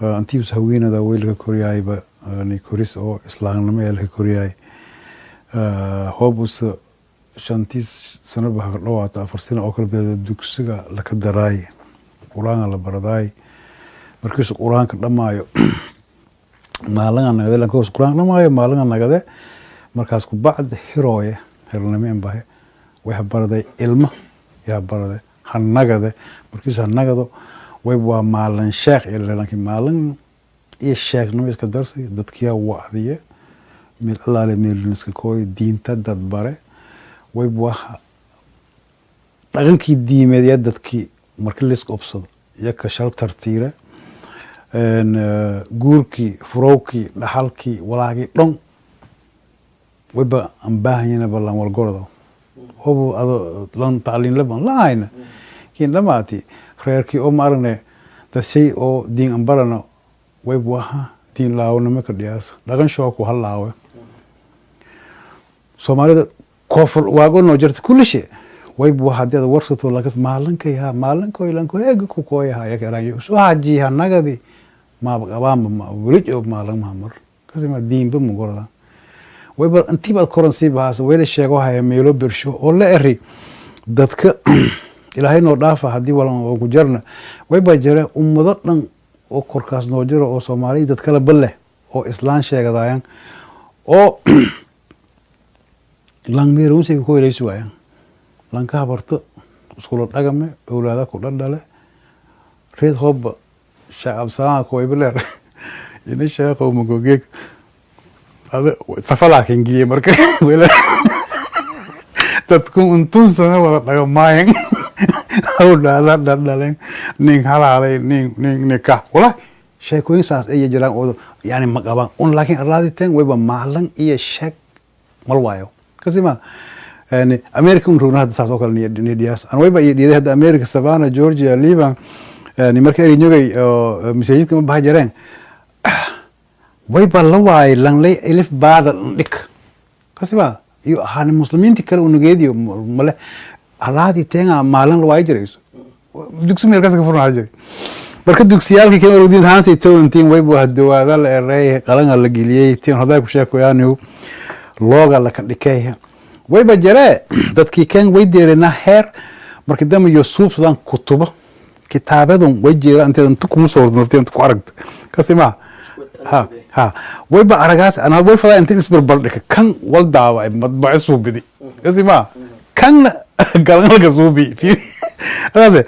Antius haweenada way laga koryaayba, yani koris oo islaamnimo ee laga koryaay. Hoob us 5-tii sanoba haka dhawaata, 4 sano oo kala beeda, dugsiga laka daraay, Qur-aanka la baradaay. Markiisu Qur-aanka dhamaayo, maalinga nagade lanka Qur-aanka dhamaayo, maalinga nagade. Markaas ku bacd hirooye hirnimo in bahe way baraday, ilma yaa baraday, ha nagade. Markiisu ha nagado, way waa maalin sheekh iyo laakiin maalin iyo sheekhnimo iska darsay. Dadkiyaa wacdiye, meel allaale meeliniska kooy, diinta dad bare. Way waa dhaqankii diimeed yaa dadkii marka liska obsado iyo ka shal tartiire, guurkii, furowkii, dhaxalkii, walaagii dhon wayba aan baahanyana balan walgordo. Hobu ado lan tacliin laban lahayna kiin dhamaati reerkii oo ma aragne dad shay oo diin an barano, wayb waha diin laawanimo ka dhiyaasa, dhaqan shoo ku halaawe. Soomaalida koonfur waago noo jirta kulli wayb waa haddii aad warsato lakas maalinkay ha maalinkoy lanko heega ku kooyaha yakaraan soo hajiha nagadi maaba qabaanba ma weli joog maalin mahamar kasima diinba mugorda. Wayba intiiba aad koran sii bahaas wayla sheego haya meelo bersho oo la eri dadka Ilaahay noo dhaafa haddii walan oo ku jarna. Wayba jira ummado dhan oo korkaas noo jiro oo Soomaaliya dad kala bal leh oo islaan sheegadayan oo langmeerunsiga ku helaysi waayan lanka habarto iskula dhagame, owlaada ku dhadhale reed hooba Sheekh Absalaan koybileer ina sheekhow magogeeg safalaa kengiliye. Marka dadku intun sano wada dhagamaayan, owlaada dhadhalen, nin halaalay, nin nikah walahi sheekooyin saas ay jiraan oo yani ma qabaan un, laakiin arlaaditeen wayba maalin iyo sheeg mal waayo kasima. Yani America un rogna hadda saas oo kale niyadhiyaas an wayba iyo dhiiday hadda America, Savannah, Georgia, Liban. Yani marka erinyogay oo masaajidka ma baha jareen, wayba la waayay langlay elif baada dhig kasima iyo ahaan muslimiinti kale unugeediyo male alaadii teenga maalin la waayi jirayso dugsi meel kasta ka furnaa jiray. Marka dugsiyaalkii kan ordiin hansay towantiin waybu hadowaada la eray, qalanga la geliyey tiin haday ku sheekoyaanihu looga la ka dhikay. Wayba jaree dadkii kan way deerena heer marka dambe iyo suubsadan kutubo kitaabadun way jeera inteed inta kuma soo hornartay inta ku aragta kasima ha ha wayba aragaas ana way fadaa inta isbarbar dhika kan wal daawacay madbaci suubidi kasima kanna galangalka suubi aragaas.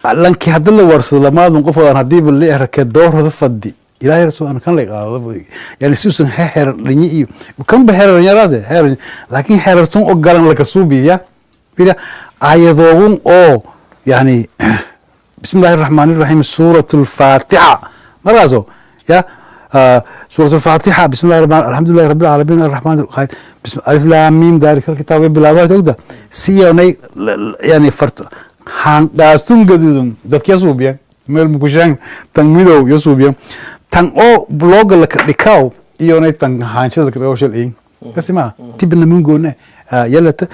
Lanki hadda la warsado lamaadun qof wadaan hadiiba la erake doorada fadi Ilaahay rasuul an kan la qaado, yani si usan heer dhinyi iyo kan ba heer yaraase heer, laakiin heerartun oo galan la kasuubiya bira ayadoogun oo yani bismillahi raxmaani raxiim, suuratu lfaatixa markaaso ya suuratu lfaatixa, bismillahi rahmaan, alxamdulillahi rabbil caalamiin, arraxmaan alif laam miim daalika alkitaab way bilaado ogda siyonay yani fart haanqaastun gaduudun dadka yasuubiyan meel mukushaan tan midow yasuubiyan tan oo blogga laka dhikaw iyonay tan haanshada laka dhikaw shal in kasima tibna mungoone yalata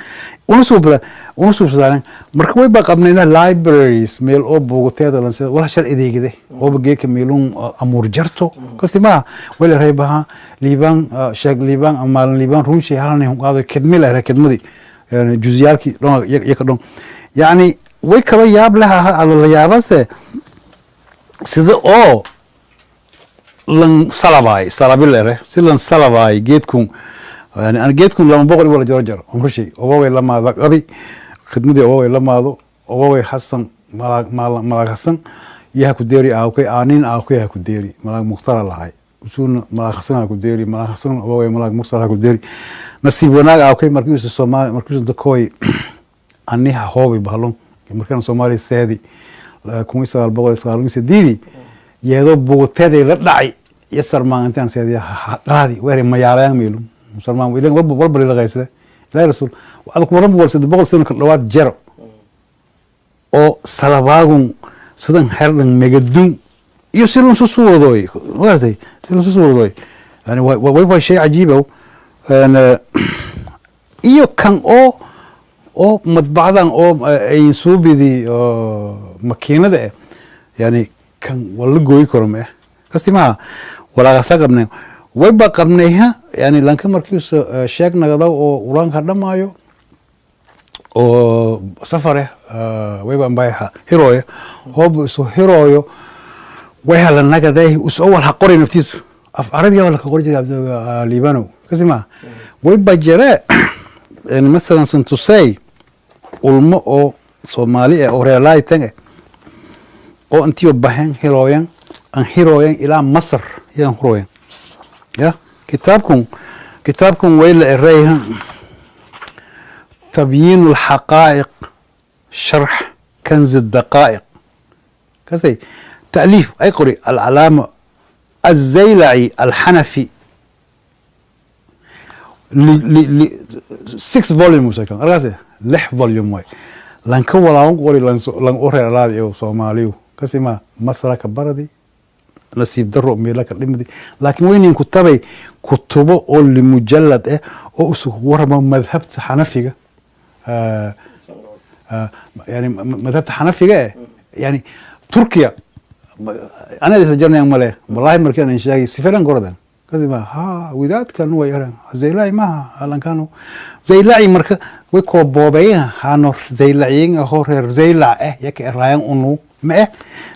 una suubra una suubsadaan. Marka way ba qabnayna libraries meel oo buugateeda lan sida wala shal adeegide oo geeka meelun amuur jarto kasima wala reebaha Liibaan sheeg Liibaan maalin Liibaan runshi halani qaado kidmi la kidmadi yani juziyaalkii dhon yaka dhon. Yani way kala yaab laha ala la yaabase sida oo lan salabaay salabilere si lan salabaay geedkun. Yani ana geedkun 200 wala jaro jaro rushi obogay lamaada qabi khidmadii obogay lamaado obogay Xasan malaag malaag Xasan yaha ku deeri aawkay aanin aawkay ha ku deeri malaag Mukhtara lahay usuuna malaag Xasan ha ku deeri malaag Xasan obogay malaag Mukhtar ha ku deeri. Nasiib wanaag aawkay markiisu Soomaali markiisu dakooy ani ha hoobi bahalon markaan Soomaali seedi 1998 yeedoo buuteeday la dhacay iyo sarmaan intaan seedi qaadi weeri mayaalayaan meelu sarmaan ilan walba walba la qaysade. Ilaahay rasuul adag waran wal 300 sano ka dhawaad jaro oo salabaagun sidan xerdhan megadun iyo si lun susuurdooy waatay si lun susuurdooy. Yani way waa shay cajiib iyo kan oo madbacdan oo ay suubidii oo makiinada yani kan waa la gooyi karo ma Kasti maa walaaqasa qabnay, wayba qabnayha. Yani lanka markiisu sheeg nagado oo uraanka dhamaayo oo safare, wayba ambayha hirooyo, hoobu isu hirooyo, way hala nagaday us awal ha qoray naftiisu af carabiya wala ka qori jiray Liibanow. Kasi maa wayba jire, yani masalan santusey ulmo oo Soomaali ah oo reerlaaytan eh oo intiyo baxeen hirooyan, aan hirooyan ilaa Masar yaan hirooyan ya. Kitaabkun way la erayha تبيين الحقائق شرح كنز الدقائق، كسي تأليف أي قري العلامة الزيلعي الحنفي ل 6 volume كان أرغاسي 6 volume واي لان كولا قوري لان أوري رادي أو صوماليو. كسي ما مصر كبردي nasiib daro meela ka dhimadi, laakiin weynin kutabay kutubo oo limujalad eh oo usu warama madhabta Xanafiga, yani madhabta Xanafiga eh, yani Turkiya ana isa jarnayan male. Wallahi markii aan sheegay sifilan goradan kadib ha wadaadkan way yaran Zaylai maha alankano Zaylai marka way koo boobeeyeen hano Zaylaciin oo reer Zaylac eh yaka eraayan unu ma eh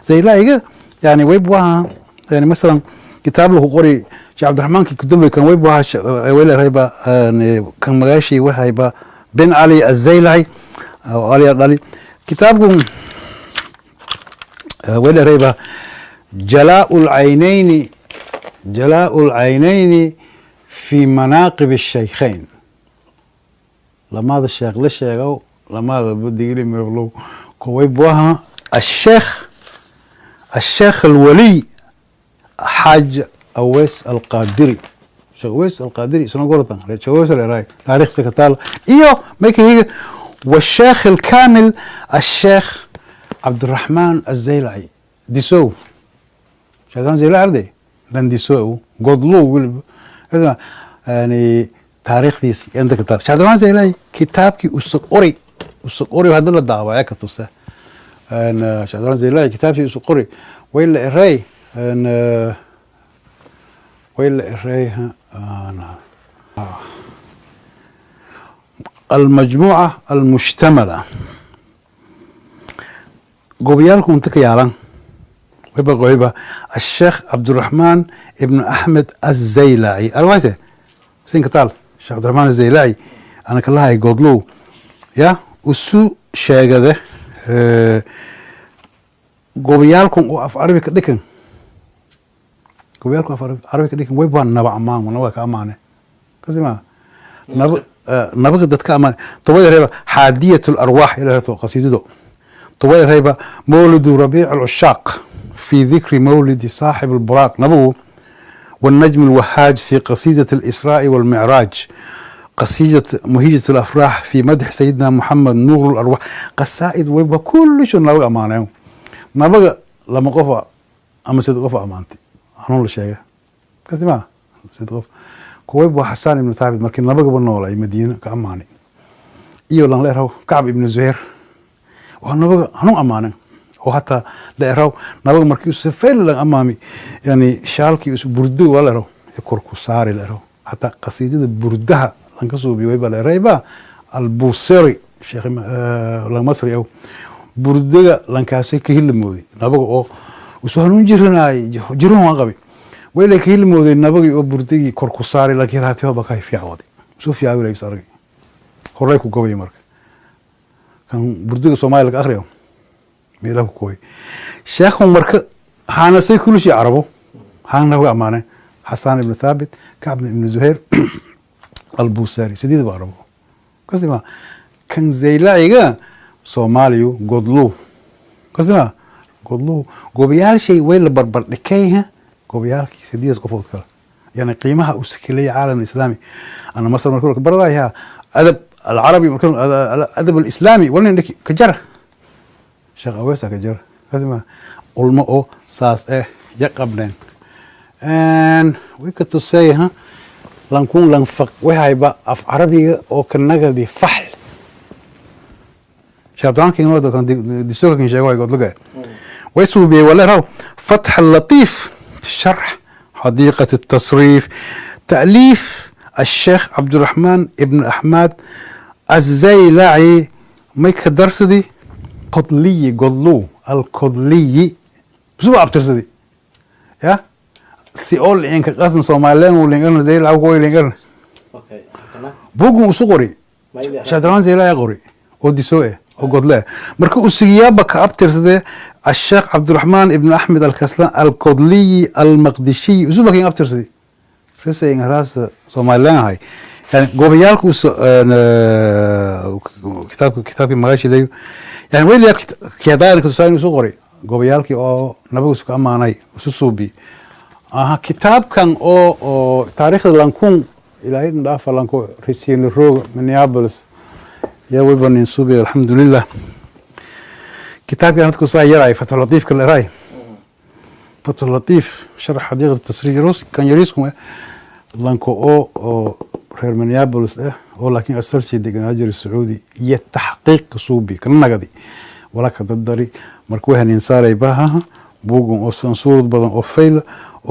Zaylaiga. Yani way buaha, yani masalan kitaab lagu qori Sheekh Cabdiraxmaan ki kudambay kan way buaha wayla rayba kan magaashii waxayba bin Cali Azaylaci oo Ali dhali. Kitaabku wayla rayba جلاء العينين، جلاء العينين في مناقب الشيخين. لماذا الشيخ للشيخ لماذا بدي يقولي مرغلو كوي بوها الشيخ الولي حاج أويس القادري، شيخ أويس القادري سنة قرطان شيخ أويس العراقي تاريخ سكتال إيوه ميك هي، والشيخ الكامل الشيخ عبد الرحمن الزيلعي ديسو، شيخ عبد الرحمن الزيلعي عردي لان ديسو قدلو يعني تاريخ ديس عندك كتاب شيخ عبد الرحمن الزيلعي كتابك أسقري أسقري وهذا الدعوة يا كتوسه أن شيخ عبد الرحمن الزيلعي كتابك أسقري وإلا الرأي أن وإلا الرأي أنا المجموعة المشتملة قبيالكم تكيالا ويبقى قويبة الشيخ عبد الرحمن ابن أحمد الزيلعي الوايسة سين كتال الشيخ عبد الرحمن الزيلعي أنا كلها يقولوا يا وسو شيء قبيالكم وأف عربي كدكن قبيالكم أف عربي كدكن ويبقى نبع أمان ونبع كأمانة كذي ما نبغى دتك أمان طويل ريبة حادية الأرواح إلى قصيدته طويل ريبة مولد ربيع العشاق في ذكر مولد صاحب البراق نبوه، والنجم الوهاج في قصيدة الإسراء والمعراج، قصيدة مهيجة الأفراح في مدح سيدنا محمد نور الأرواح، قصائد ويبقى كل شيء نبغى أمانة نبغى لما قفا أما سيد قفا أمانتي أنا شيء كذي ما سيد قفا كويب حسان بن ثابت مركن نبغى بنولا مدينة كأماني إيو لان ليرهو كعب بن زهير وهنبغى هنو أمانة وحتى ليرهو نبغى مركيو سفيل أمامي يعني شالكي بردو ولا ليرهو يكركو ساري ليرهو حتى قصيدة بردها لانكسو بيويبا ليرهيبا البوصيري شيخ المصري أو بردها لانكاسي كهيل مودي نبغى أو وسهنون جيرنا جيرهم غبي وإلا كهيل مودي نبغى أو بردي كركو ساري لكن هاتيها بقى في عوضي شوف يا أولي بسرعة هرايكو قوي مرك كان بردي الصومالي لك آخر يوم ميلاكو قوي شيخهم مرك هانسي كل شيء عربه هان نبغى أمانة حسان بن ثابت كعب بن زهير البوساري سديد بعربه قصدي ما كان زي لاعيقة صوماليو قدلو قصدي ما قدلو قبيال شيء وين بربر لكيها قبيال كي سديد قفوت كلا يعني قيمها أسكلية عالم الإسلامي. أنا مصر مركورك برضه هي أدب العربي مركور الأدب الإسلامي ولا عندك كجرة شيخ أويسا كجرة هذا ما علماء ساس إيه يقبلين أن ويكتسي ها لنكون لنفق وهاي بقى في عربي أو كنجا دي فحل شاب دانك كين وده كان دي سورة كين شيء يقول لك ويسوي بيه ولا راو فتح اللطيف شرح حديقة التصريف، تأليف الشيخ عبد الرحمن ابن أحمد الزيلعي. ميك درسدي قضلي قضلو القضلي بسوء أبترسدي يا سيقول إنك قصن صومالين ولينقرن زي العوقوي لينقرن. بوجو وصغري شادران زي لا يغري ودي سوء وقضلاه. مركو السيابة كأبترسدي الشيخ عبد الرحمن ابن أحمد الكسلان القضلي المقدشي وزوبك إن أبترسدي سيسا إن راس صومالين هاي. يعني قوبيالكو كتاب مغاشي ليو. يعني وين ليك كيدار كتساين وصغري قوبيالكي أو نبوس كأماني وسوسوبي. كتاب كان أو تاريخ لانكون إلى هين دافع لانكو ريسين الروج منيابلس يا ويبن نسوبي الحمد لله. كتاب كان تكون صاير راي فتح اللطيف كل راي فتح اللطيف شرح حديقة التصريف روس كان يريسكم لانكو أو reer Minneapolis oo laakiin asalkii deganaa jiray Sacuudi iyo taxqiiq suubi kan nagadi wala ka dadari markuu hanin saaray baha buugun oo sansuurad badan oo fayl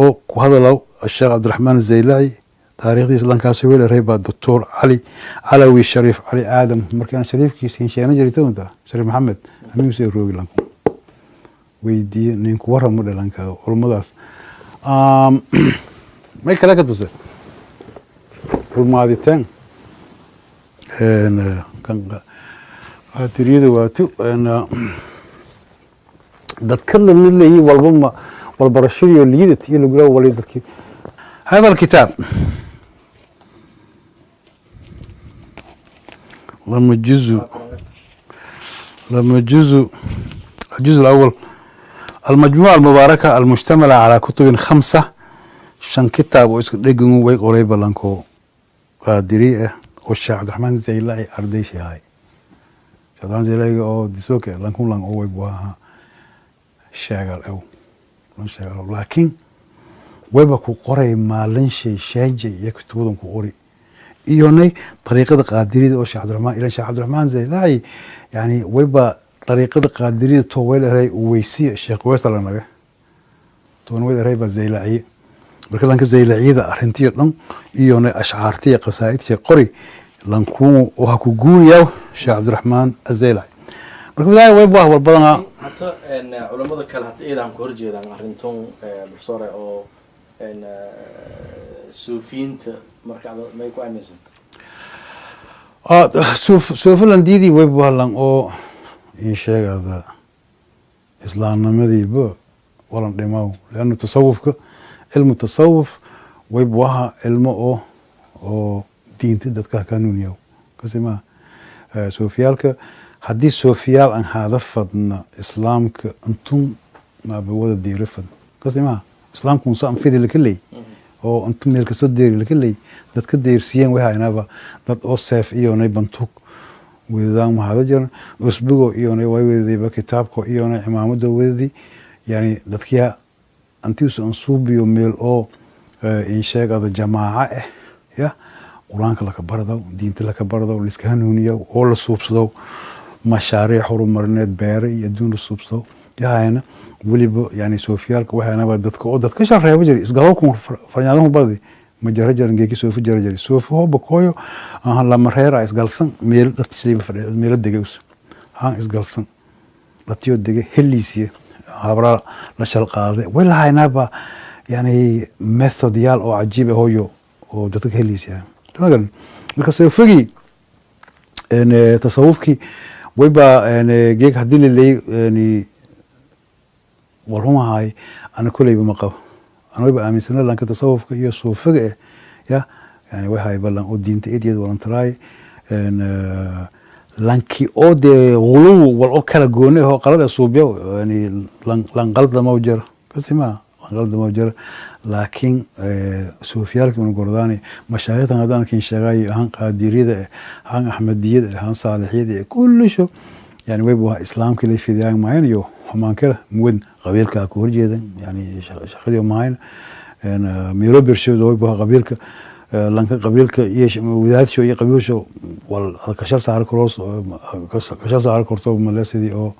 oo ku hadalaw Sheekh Cabdiraxmaan Zaylaci taariikhdiisa lankaasi weel reeba Dr. Ali Alawi Sharif Ali Aadam markaan shariifkiisa sheena jiray toonta Sharif Maxamed amiin soo roogi lanku weydiiyay ninku waramo dhalanka culumadaas ma kala ka tusay rumaaditaan een kan tiriyada waatu een dadka la leeyahay walba walbarashada liidad iyo lagu walay dadkii. هذا الكتاب لما جزء الجزء الأول المجموعة المباركة المشتملة على كتب 5 شن كتاب وإسك دقنوا وي قريبا لانكو قادرية والشيخ عبد الرحمن زيلاعي أرديشي هاي الشيخ عبد الرحمن زيلاعي أو ديسوكي لانكو لان أو ويبوها شاغل أو لان شاغل لكن ويبكو قري مالن شي شاجي يكتبون كو قري إيوني طريقة قادرية والشيخ عبد الرحمن إلى الشيخ عبد الرحمن زيلاعي يعني ويبا طريقة قادرية تويل هاي ويسي الشيخ ويسال لنا تون ويل هاي زيلاعي marka lanka zaylacyada arrintii dhan iyo ashcaartii qasaa'idtii qori lanku waxa ku guuriyaa Sheekh Cabdiraxmaan Azaylaci marka wadaay way baa war badan hata een culimada kale hada iidan ku horjeedaan arrintan professor oo een suufiinta marka may ku aaminsan suufilan diidi way baa lan oo in sheegada islaamnimadiiba walan dhimaw laanu tasawufka علم التصوف ويبوها علم او دينتي dadka kanuuniyo kasima soofiyalka hadii soofiyal aan hada fadna islaamka antum ma bawada diirafad kasima islaamku musa aan fidi lakali oo antum meel ka soo deeri lakali dadka deersiyeen waxa inaba dad oo seef iyo nay bantuug wadaan ma hada jiran usbugo iyo nay way wadayba kitaabko iyo nay imaamada wadadi yani dadkiya antius ansuubiyo meel oo in sheegada jamaaca ya quraanka la ka barado diinta la ka barado la iska hanuuniyo oo la suubsado mashaariic horumarineed beer iyo adduun la suubsado yaayna waliba yani soofiyaalka waxaana dadka oo dadka shareebo jiray isgalowku faryaadahu badi ma jarajaran geeki soofi jarajari soofi hooba kooyo aan la mareera isgalsan meel dadka fadhiyo meel degays aan isgalsan latiyo dega heliisiye habra la shal qaaday walahaynaba yani method yaal oo cajiib ah hooyo oo dadka heliisiya tagan marka soofigi een tasawufki wayba een geek hadii la leey een warhumahay ana kuleyba ma qabo ana wayba aaminsanaa lanka tasawufka iyo soofiga ya yani waxay balan oo diinta eedeed walan taraay een lanki oo de guluw wal oo kala gooni oo qalada suubiyo yani lan qalad ma jiro kasima lan qalad ma jiro laakiin suufiyaalka uu gordaani mashaayikhan hadaan kin sheegay ahaan qaadiriyada ahaan ahmadiyada ahaan saalixiyada kullu sho yani wayba islaamka la fidiyaan maayn iyo xumaan kala muwad qabiilka ku horjeedan yani shaqadii maayn een meelo bershooda wayba qabiilka lanka qabiilka iyo wadaadshoo iyo qabiilsho wal kashar saar cross kashar saar korto maleesidii oo.